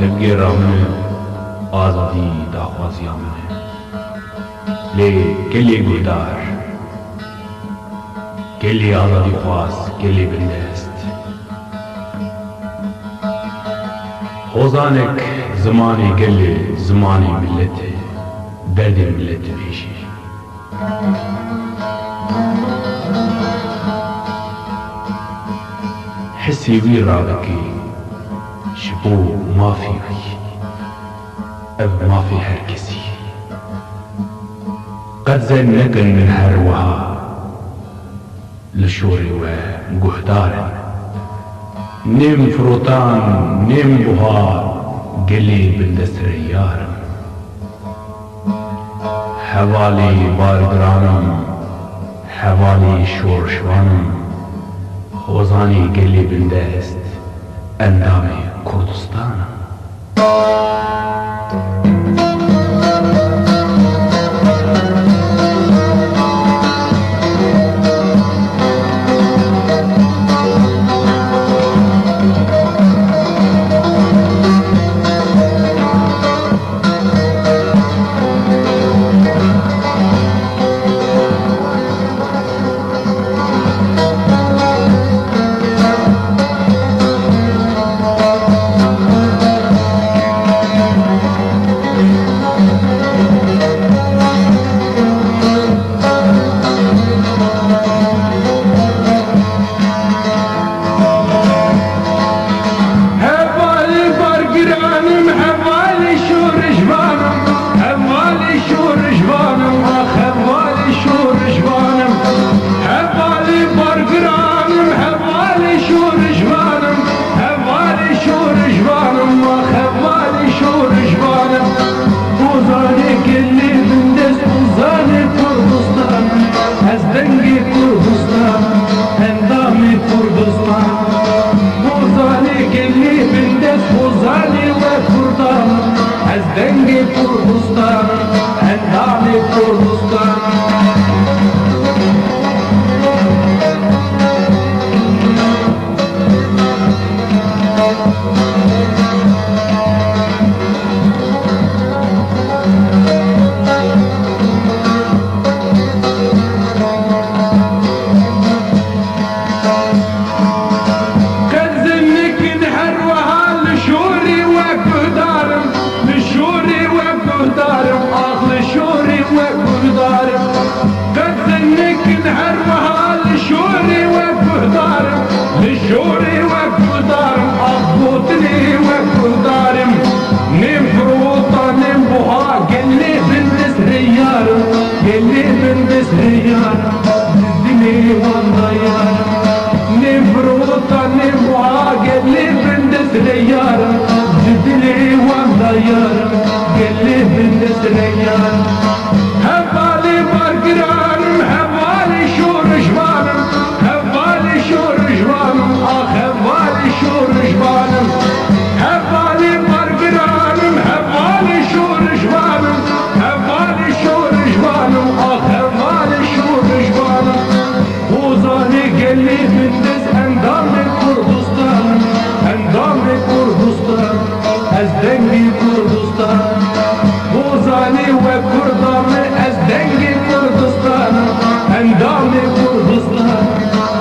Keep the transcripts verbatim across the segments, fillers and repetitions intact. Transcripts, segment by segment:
Hevgêra min e, azadî daxwaziya min e. Lê gelê guhdar, gelê azadîxwaz, gelê bindest. Hozanek zimanê gelê, zimanê milletê, derdê millet dibêjê. Hisê wî rabike ji bo mafê wî, ev mafê her kesî. Qet zen nekin min her wiha, li şorê we guhdar in. Nêm firotan, nêm buha, gelê bindest reyar in. Hevalê bargiran im, hevalê şorişvan im, hozanê gelê bindest, endamê Kurdistan im. Hevalê bargiran im, hevalê şorişvan im, hevalê şorişvan im, ax hevalê şorişvan im. Hevalê bargiran im, hevalê şorişvan im, hevalê şorişvan im, ax hevalê şorişvan im. Ozanê gelê bindest, ozanê Kurdistan, ez dengê Kurdistan, endamê Kurdistan. Ozanê gelê bindest, ozanê we Kurdan, ez dengê Kurdistan, endamê Kurdistan. Qet zin nikin her wiha li şorê we guhdar im, li şorê we guhdar im, ax li şorê we guhdar im. Qet zin nikin her wiha li şorê we guhdar im, li şorê we guhdar im, ax gotinê we guhdar im. Nêm firota nêm buha, gelê bindest reyar im, gelê bindest reyar im, di dilê wan de yar im. Nêm firota nêm buha, gelê bindest reyar im, di dilê wan de yar im, gelê bindest reyar im. Hevalê bargiran im, hevalê şorişvan im, hevalê şorişvan im, ax hevalê şorişvan im. Hevalê bargiran im, hevalê şorişvan im, hevalê şorişvan im, ax hevalê şorişvan im. Hozanê gelê bindest, endamê Kurdistan im, endamê Kurdistan im. Ez dengê Kurdistan, hozanê we Kurdan im, ez dengê Kurdistan im, endamê Kurdistan,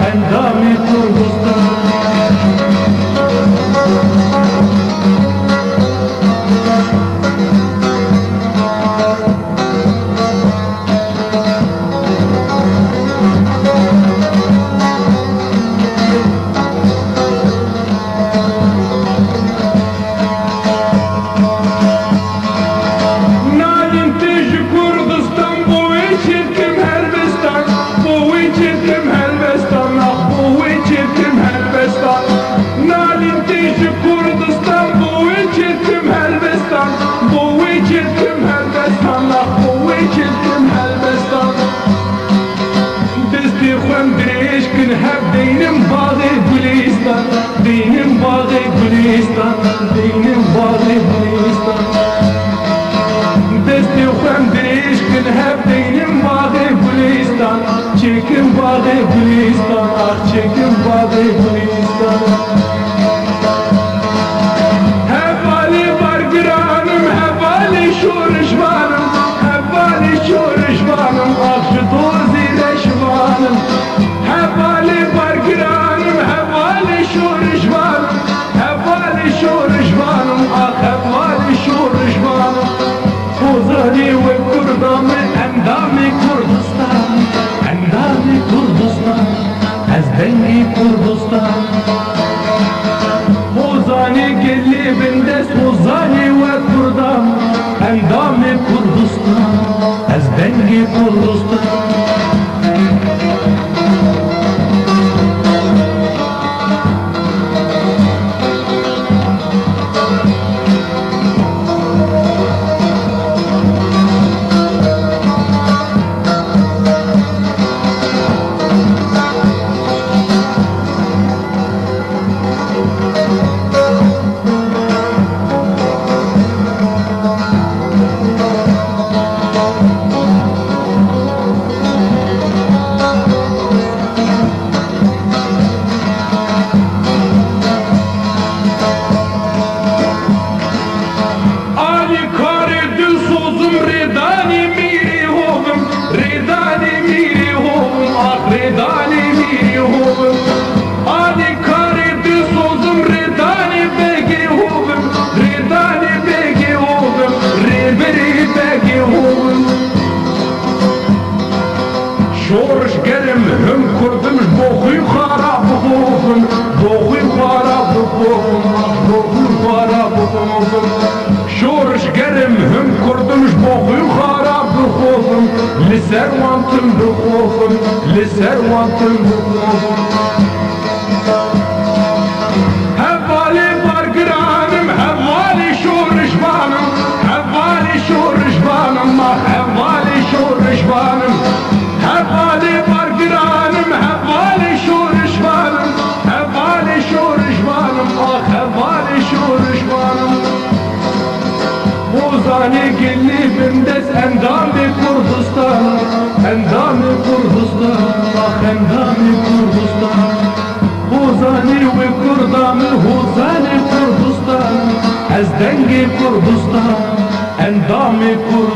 endamê Kurdistan. Nalîn tê ji Kurdistan, bo wê çêdikim helbestan, bo wê çêdikim helbestan, ax bo wê çêdikim helbestan. Nalîn tê ji Kurdistan, bo wê çêdikim helbestan, bo wê çêdikim helbestan, ax bo wê çêdikim helbestan. Destê xwe em dirêj kin hev, deynim baxê gulîstan, deynim baxê gulîstan, deynim baxê gulîstan. Destê xwe em dirêj kin hev, deynim baxê gulîstan, çêkim baxê gulîstan, ax çêkim baxê gulîstan. Hevalê Kurdistan. Alîkarê dilsoz im, rêdanê mîrê hov im, rêdanê mîrê hov im, ax rêdanê mîrê hov im. Alîkarê dilsoz im, rêdanê begê hov im, rêdanê begê hov im, rêberê begê hov im. Şorişger im, him Kurd im, ji bo xwe xwe re bixovim, bo xwe xwe re bixovim, ax bo xwe xwe re bixovim. Şorişger im, him Kurd im, ji bo xwe xwe re bixovim, li ser wan tim bixovim, li ser wan tim bixovim. Hevalê bargiran im, hevalê şorişvan im, hevalê şorişvan im, ax hevalê şorişvan im. Hevalê bargiran im, hevalê şorişvan im, hevalê şorişvan im, ax hevalê şorişvan im. Hozanê gilî bindest endamê Kurdistan, endamê Kurdistan, ax endamê Kurdistan. Hozanê wê Kurda min, hozanê Kurdistan, ez dengê Kurdistan, endamê Kurdistan.